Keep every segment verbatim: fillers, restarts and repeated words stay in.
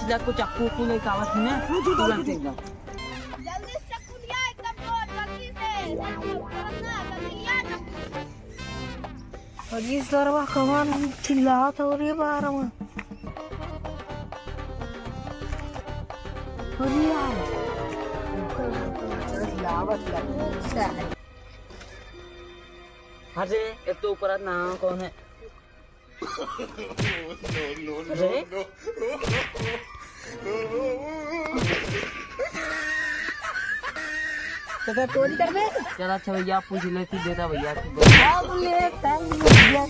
जा को चाकू उकू लेके आवत ही ना, तुरंत एकदम। जल्दी से चाकू लिया, एकदम जोर, जल्दी से, जल्दी से, जल्दी लिया चाकू। अरे सरवा कवन चिल्लात हो रे बारवा। अरे यार। अरे, एक तो ऊपर ना कौन है? अरे? तो क्या चोरी कर दे? चल अच्छा भैया, पूछ ले, तू दे दा भैया, तू दे। अब ले, तब ले भैया।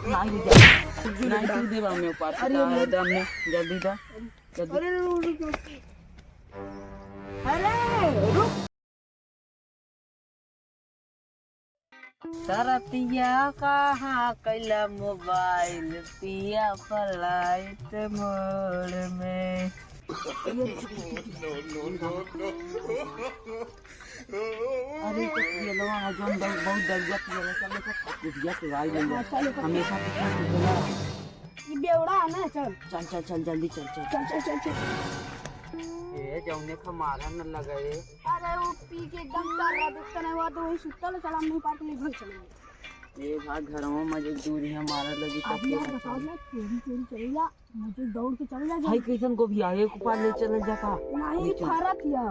नहीं भैया, नहीं तू दे बा, मैं ऊपर अरे, से दम में, जल्दी दा, जल्दी। अरे, रुक, रुक, रुक। अरे, रुक। सरतिया कहाँ कैला मोबाइल पिया फ्लाइट मोड में। अरे तो पियलवा है जौन बहुत, बहुत दरुआ पियलवा, चल देखो, बुढ़िया के भाई ले लो। हमेशा पीछे से बोला। ये बेवड़ा है ना, चल। चल, चल, चल, जल्दी चल, चल। चल, चल, चल, चल। ए, जौने का मारा न लगे। अरे वो पी के एकदम कर रहा, देखता नहीं हुआ तो वही सुतल, चल हम नहीं पार्क नहीं भाग चलेंगे। ए भाग घरवा में जो दूर है मारा लगी तब अभी के यार बता। बताओ ना, चोरी चोरी चली जा, मुझे दौड़ के चल जा भाई। कैसन को भी आए, एक ऊपर ले चल जा का? नहीं, ले चल। फारत या।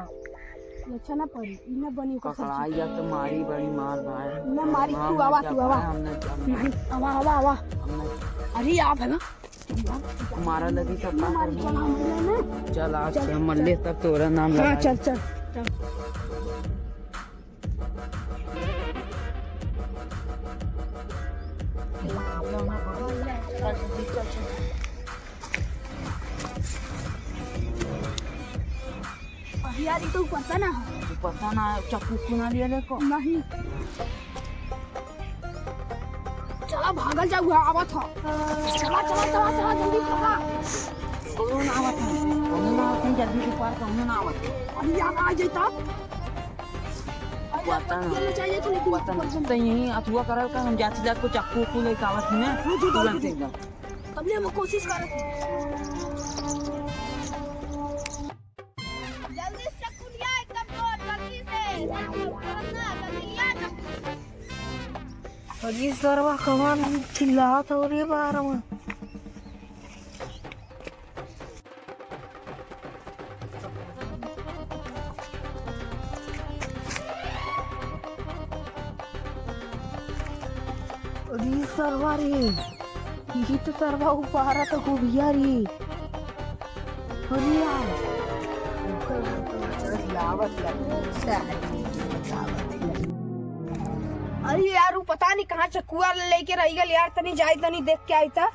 ये अच्छा ना पड़ी, इन्हें बनी ओकर पकड़ा सब्जी। या तो मारी बड़ी मार भाई। ना मारी, मार तू आवा, मत जा तू आवा। भाई, हमने जाना। नहीं, आवा, आवा, आवा। हमने अरे आप है ना? मारा लगी सब ना मारी, चल, हम ले ना। चल, आज चल, से मल्ले चल। तब तोरा नाम हाँ, लगा। चल, चल, चल। अरे यार, ये तो पता ना है। पता ना है, चाकू उकू ना लिया देखो। नहीं। चला, भागल जाऊ, आवत ह। चला, चला, चला, चला, जल्दी चला। कौनो ना आवत है, कौनो ना आवत है, जल्दी से पार, कौनो ना आवत है। अरे यार, आ जाए तब। अरे यार, पता ना। पता चाहिए तो लेकिन पता ना। तो यहीं अथुआ करल का, हम जाती जात को चाकू उकू लेके आवत ही ना, हाँ, जो तुरंत दौड़ के एकदम। तब ले हम कोशिश करत ही। जल्दी से चाकू लिया, एकदम जोर, जल्दी से। जल्दी से, जल्दी लिया चाकू। अरे सरवा कवन चिल्लात हो रे बारवा। अरे सरवा रे, ई तो सरवा उपारा तो हो भैया रे। अरे यार। अरे यार, उ पता नहीं कहाँ चकुआ लेके रह गल यार, तनी जाई तनी देख के आई ता।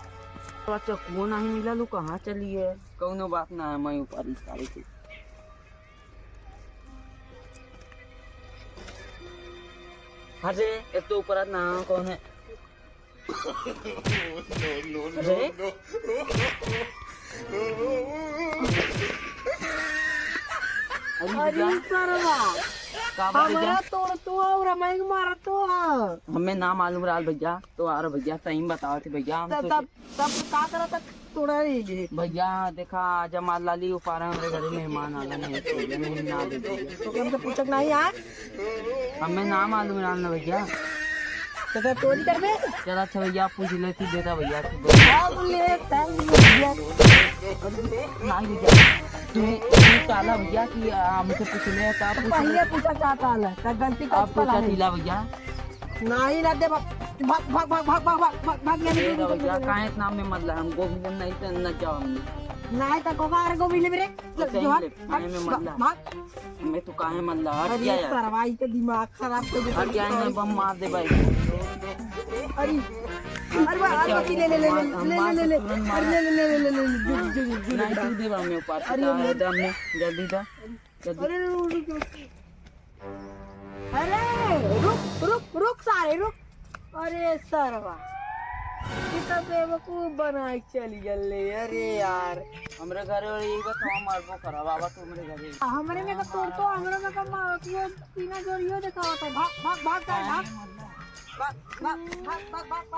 चकुआ नहीं मिला, लू कहाँ चली है? कौनो बात ना है, मैं ऊपर इस सारे से। अरे, एक तो ऊपर ना कौन है? अरे? अरे अरे भैया। सरवा, का बात है हमरा भैया? तोड़ तो और हमें मार तो। हमें ना मालूम रहल भैया, तो आ रहा भैया, सही में बताओ थे भैया, हम तब, तो तब, तब का करा था तोड़ा रही ले? भैया देखा, आज हमार लाली उपारा हमरे घरे मेहमान आला नहीं, तो ये नहीं ना दे दिया। तो हमसे पूछक नहीं आए? हमें ना मालूम रहल ना भैया। तो क्या चोरी करबे? चल अच्छा भैया, पूछ ले, तू देता भैया, तू दे। अब ले, तब ले भैया। नहीं भैया, तू, तू काला भैया कि हमसे पूछ ले, तो आप पूछ ले। पहले पूछा का काला, का गलती का अब पूछा काला है? टीला भैया। नहीं ना दे, भाग, भाग, भाग। ए भैया, काहे इतना में मतलब हम गोविंदन नहीं तो न जाओ हमने। नहीं तो गोबार गोविंद मेरे। तो सही जोहर, ले, काहे में भाग, मतलब? भाग। मैं तो काहे मतलब, हट अरे जा यार। सरवा, ई के दिमाग खराब कर देता हट जा, है। इन्हें बम मार दे भाई। अरे, अरे बा, अरे बा, ले, ले, ले, ले, मार, ले, मार ले, ले, ले। तुरंत मार। अरे ले, ले, ले, ले, ले, ले, जो, जो, जो, जो, नहीं, जो। तू दे बा, मैं ऊपर से अरे, दा, ले। दा, मैं, जल्दी दा, जल्दी। अरे, रुक, रुक, रुक। अरे, रुक, रुक, रुक सारे, रुक। अरे सरवा, ई तो बेवकूफ बनाए के चली गले। अरे यार, हमरे घरे और यही बात हम मारबो करब, बाबा तो हमरे घरे। हमरे में का तोड़ तो, हमरे में का मार, यो तीना जोर यो देखावा तो, भाग, भाग, भाग, भाग, भाग। भाग, भाग, भाग।